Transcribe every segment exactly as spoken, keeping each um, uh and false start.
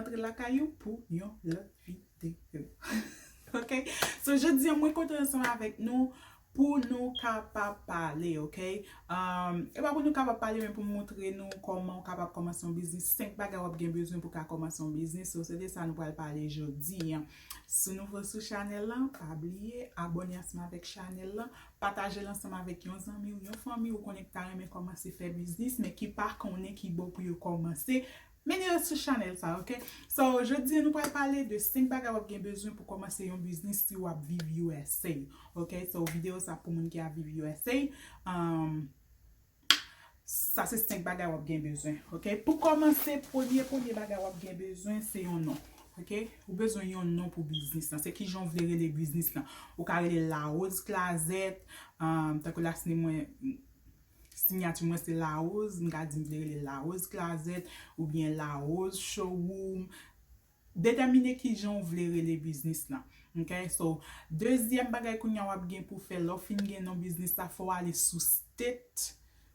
Rantre lakay ou pou yon lòt videyo. Ok? So, jodi a, mwen kontan ansanm avèk nou pou nou kapab pale, ok? Um, e pa pou nou kapab pale, men pou m montre nou kòman w kapab kòmanse yon biznis, senk bagay w ap gen bezwen pou w ka kòmanse yon biznis. So, se de sa nou pral pale jodi a. Si w nouvo sou chanèl lan, pa bliye abòne ansanm avèk chanèl lan, pataje l ansanm avèk yon zanmi w, yon fanmi w konnen ki ta renmen kòmanse fè biznis, men ki pa konnen ki bò pou yo kòmanse. Mennen yo sou chanèl sa, ok? So, jodi a, nou pral pale de senk bagay w ap gen bezwen pou kòmanse yon biznis si w ap viv U S A, ok? So, videyo sa pou moun ki ap viv U S A. Um, sa se senk bagay w ap gen bezwen, ok? Pou kòmanse, premye, premye bagay w ap gen bezwen, se yon non, ok? Ou bezwen yon non pou biznis lan. Se kijan w vle rele biznis lan. Ou ka rele Larose Closet, um, tankou last name mwen, siyati mwen se Larose, m ka di m vle rele Larose Closet oubyen Larose Showroom. Detèmine kijan w vle rele biznis lan. Ok? So, dezyèm bagay kounye a w ap gen pou fè, lè w fin gen non biznis la, fò w ale sou state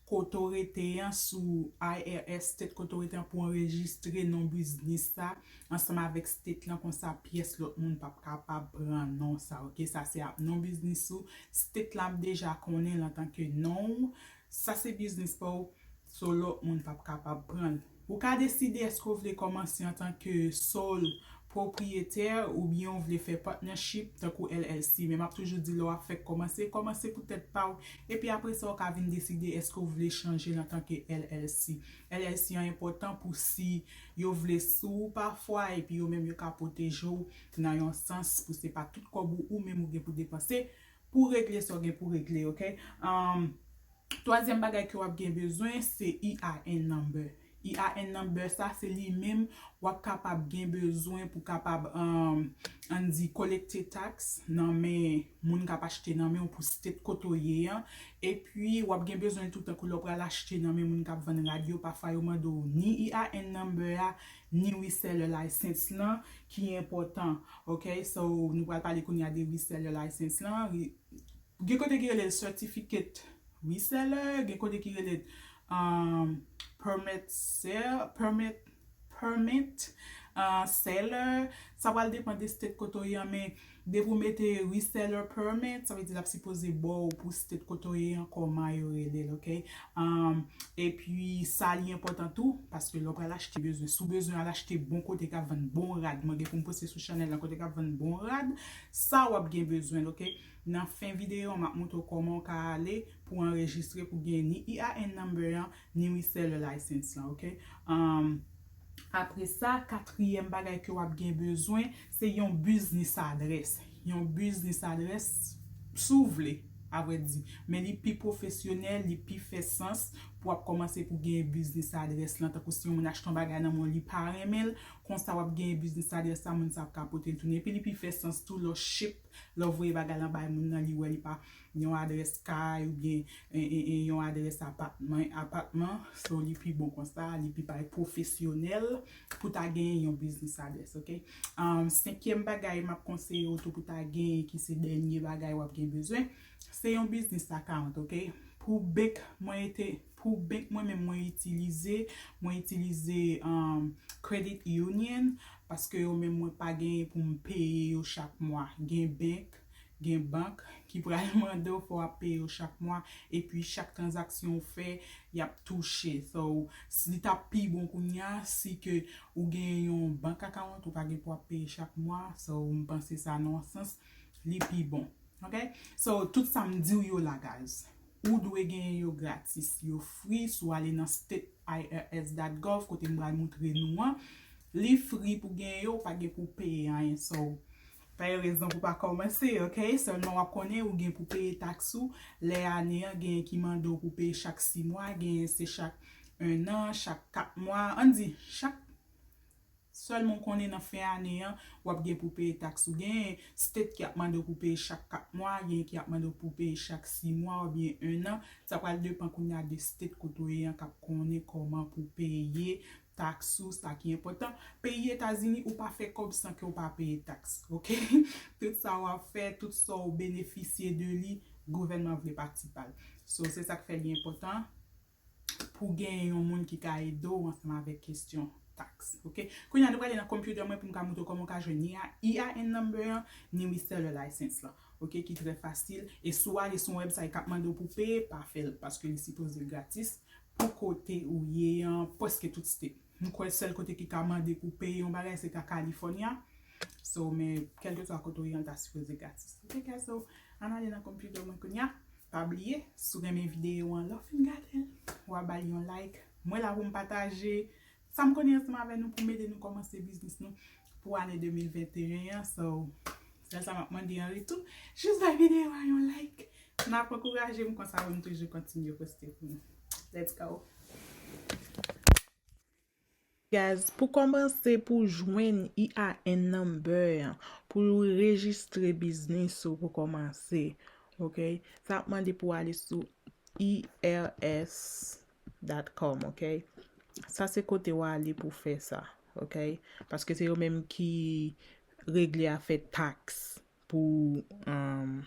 kote w rete an, sou I R S state kote w rete an pou w anrejistre non biznis sa ansanm avèk state lan, konsa pyès lòt moun p ap kapab pran non sa, ok? Sa se ap non biznis ou, state la ap deja konnen l antanke non w, sa se biznis pa w, so lòt moun p ap kapab pran l. Ou ka deside èske w vle kòmanse antanke sole propriyetè oubyen w vle fè partnership tankou L L C, men m ap toujou di lè w ap fèk kòmanse, kòmanse pou tèt pa w, epi apre sa w ka vin deside èske w vle chanje l antanke L L C. L L C an enpòtan pou si yo vle sou ou pafwa, epi yo menm yo ka pwoteje w nan yon sans pou se pa tout kòb ou, ou menm ou gen pou depanse, pou regle sa w gen pou regle, ok? Um, twazyèm bagay ke w ap gen bezwen, se E I N number. E I N number sa, se li menm w ap kapab gen bezwen pou kapab, um, ann di, kolekte taks nan men moun k ap achte nan men w pou state kote w ye an. Epi, w ap gen bezwen l tou tankou lè w pral achte nan men moun k ap vann rad yo, pafwa yo mande w ni E I N number a, ni reseller license lan, ki enpòtan. Ok, so, nou pral pale kounye a de reseller license lan. Re-, gen kote ki rele l certificate reseller, gen kote ki rele l, um, permit sell, permit, permit, uh, seller. Sa pral depann de state kote w ye an, men depi w mete reseller permit, sa vle di l ap sipoze ba w pou state kote w ye an, kòman yo rele l, ok? Um, epi sa li enpòtan tou, paske lè w pral achte, bezwen, si w bezwen al achte bon kote k ap vann bon rad, mwen gen pou m poste sou chanèl la kote k ap vann bon rad, sa w ap gen bezwen l, ok? Nan fen videyo an, m ap montre w kòman w ka ale pou w anrejistre, pou w gen ni E I N number an, ni reseller license lan, ok? Um, apre sa, katriyèm bagay ke w ap gen bezwen, se yon business address. Yon business address, si w vle, avrèdi. Men li pi pwofesyonèl, li pi fè sans pou w ap kòmanse pou gen business address lan. Tankou si yon moun achte yon bagay nan men w, li pa renmen l, konsa w ap gen business address sa, moun sa ap ka pote l tounen. Epi li pi fè sans tou lè w ship, lè w voye bagay lan bay moun nan, li wè li pa yon adrès kay oubyen, e, e, e, yon adrès apatman, apatman. So, li pi bon konsa, li pi bay pwofesyonèl pou ta genyen yon business address, ok? Um, senkyèm bagay m ap konseye w tou pou ta genyen, ki se dènye bagay w ap gen bezwen, se yon business account, ok? Pou bank, mwen ete, pou bank mwen menm mwen itilize, mwen itilize, um, Credit Union, paske yo menm mwen pa genyen pou m peye yo chak mwa. Gen bank, gen bank ki pral mande w fò w ap peye yo chak mwa, epi chak tranzaksyon w fè, y ap touche. So, si li t ap pi bon kounye a, si ke ou gen yon bank account, ou pa gen pou w ap peye chak mwa, so, m panse sa nan yon sans, li pi bon. Ok? So, tout sa m di w yo la, guys, ou dwe genyen yo gratis. Yo free si w ale nan state I R S dot gov, kote m pral montre nou an. Li free pou genyen yo, ou pa gen pou peye anyen. So, pa gen rezon pou pa kòmanse, ok? Sèlman w ap konnen ou gen pou peye taks ou. Lè ane an, genyen ki mande w pou peye chak sis mwa, genyen se chak ennan, chak kat mwa. Ann di, chak Sèlman w konnen nan fen ane an, w ap gen pou peye taks ou. Genyen state ki ap mande w pou peye chak kat mwa, genyen ki ap mande w pou peye chak sis mwa oubyen ennan. Sa pral depann kounye a de state kote w ye an k ap konnen kòman pou peye taks ou, sa ki enpòtan. Peyi Etazini, ou pa fè kòb san ke w pa peye taks, ok? Tout sa w ap fè, tout sa w benefisye de li, gouvènman vle pati pa l. So, se sa k fè li enpòtan pou gen yon moun ki ka ede w ansanm avèk kesyon tax. Ok? Kounye a, nou prale nan computer mwen pou m ka montre w kòman w ka jwenn ni EIN number an, ni reseller license lan. Ok? Ki trè fasil. E si w ale sou yon website k ap mande w pou w peye, pa fè l, paske li sipoze gratis pou kote ou ye an, prèske tout state. M kwè sèl kote ki ka mande pou w peye yon bagay, se ka California. So, men, kèlkeswa kote w ye an, l ta sipoze gratis. Ok, guys? So, ann ale nan computer mwen kounye a. Pa bliye, si w renmen videyo an, lè w fin gade l, w a ba l yon like. Mwen la pou m pataje sa m konnen ansanm avè nou pou m ede nou kòmanse biznis nou pou ane de mil venteyen an. So, sèl sa m ap mande an retou, jis bay videyo a yon like. N ap ankouraje m konsa pou m toujou kontinye poste pou nou. Let's go! Guys, pou kòmanse, pou jwenn EIN number an, pou rejistre biznis ou pou kòmanse, ok? Sa ap mande pou w ale sou I R S dot com, ok? Sa se kote w ale pou fè sa, ok? Paske se yo menm ki regle afè tax pou, um,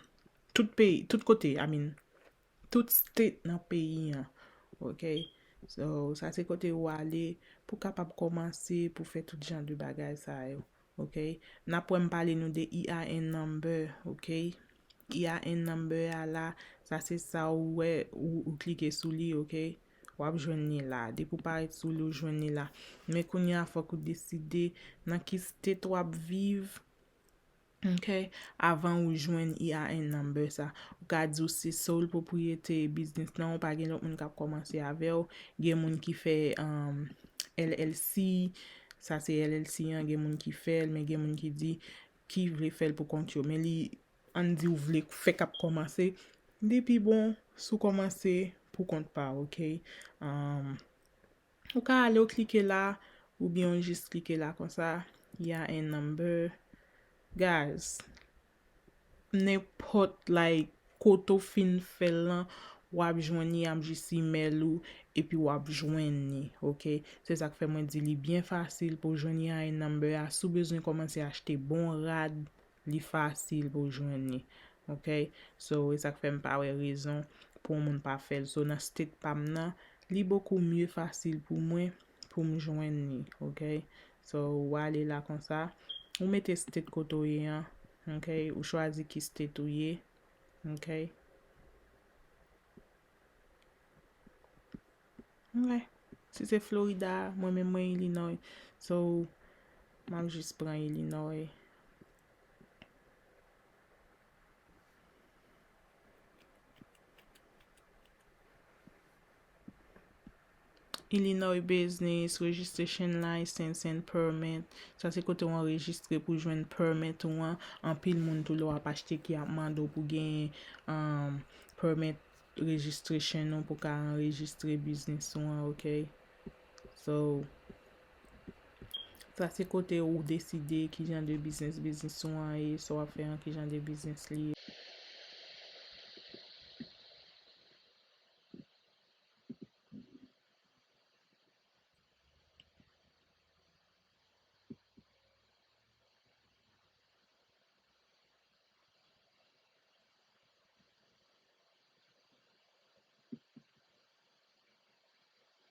tout peyi, tout kote, I mean, tout state nan peyi an, ok? So, sa se kote w ale pou kapab kòmanse pou fè tout jan de bagay sa yo, ok? N ap wè m pale nou de EIN number, ok? EIN number a la, sa se sa ou wè, ou, ou klike sou li, ok? W ap jwenn li la. Depi w parèt sou li, ou jwenn li la. Men kounye a, fòk ou deside nan ki state w ap viv, ok? Avan ou jwenn EIN number sa. Ou ka di w se sole propriyetè biznis lan, ou pa gen lòt moun k ap kòmanse avè w. Gen moun ki fè, um, L L C, sa se L L C an, gen moun ki fè l, men gen moun ki di, ki vle fè l pou kont yo. Men li, ann di w vle fè k ap kòmanse, li pi bon si w kòmanse pou kont pa w, ok? Um, ou ka ale, w klike la, oubyen w jis klike la konsa, EIN number. Guys, nenpòt, like, kote w fin fè l lan, w ap jwenn li, y ap jis email ou, epi w ap jwenn li, ok? Se sa k fè mwen di li byen fasil pou w jwenn EIN number a. Si w bezwen kòmanse achte bon rad, li fasil pou w jwenn li, ok? So, e sa k fè m pa wè rezon pou yon moun pa fè l. So, nan state pa m nan, li bokou mye fasil pou mwen, pou m jwenn li, ok? So, w ale la konsa, ou mete state kote w ye an, ok? Ou chwazi ki state ou ye, ok? Ok. Si se Florida, mwen menm mwen Illinois. So, m ap jis pran Illinois. Illinois Business Registration License and Permit. Sa se kote w anrejistre pou jwenn permit ou an. Anpil moun tou lè w ap achte ki ap mande w pou gen, um, permit registration ou pou ka anrejistre biznis ou an, ok? So, sa se kote ou deside ki jan de biznis biznis ou an ye, sa w ap fè an, ki jan de biznis li ye.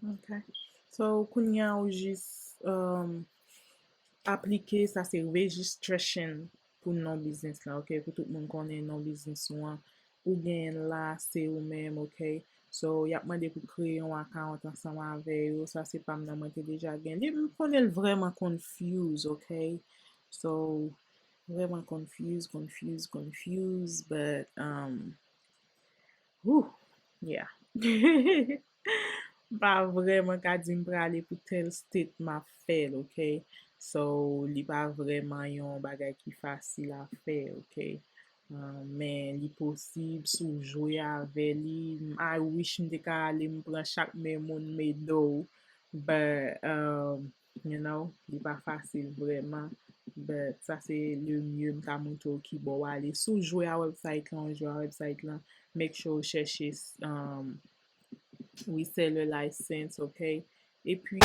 Ok. So, kounye a ou jis, um, aplike, sa se registration pou non biznis la, ok? Pou tout moun konnen non biznis ou an. Ou genyen l la, se ou menm, ok? So, y ap mande pou kreye yon account ansanm avè yo. Sa se pa m nan, mwen te deja gen li. M konnen l vrèman confuse, ok? So, vrèman confuse, confuse, confuse, but, um, whew, yeah. M pa vrèman ka di m prale pou tèl state m ap fè l, ok? So, li pa vrèman yon bagay ki fasil a fè, ok? Uh, men li posib si w jwe avè li. I wish m te ka ale m pran chak men moun medo. But, um, you know, li pa fasil vrèman. But sa se le mieux m ka montre w ki bò w ale. Si w jwe a website lan, w jwe a website lan, make sure w chèche, um, reseller license, ok? Epi,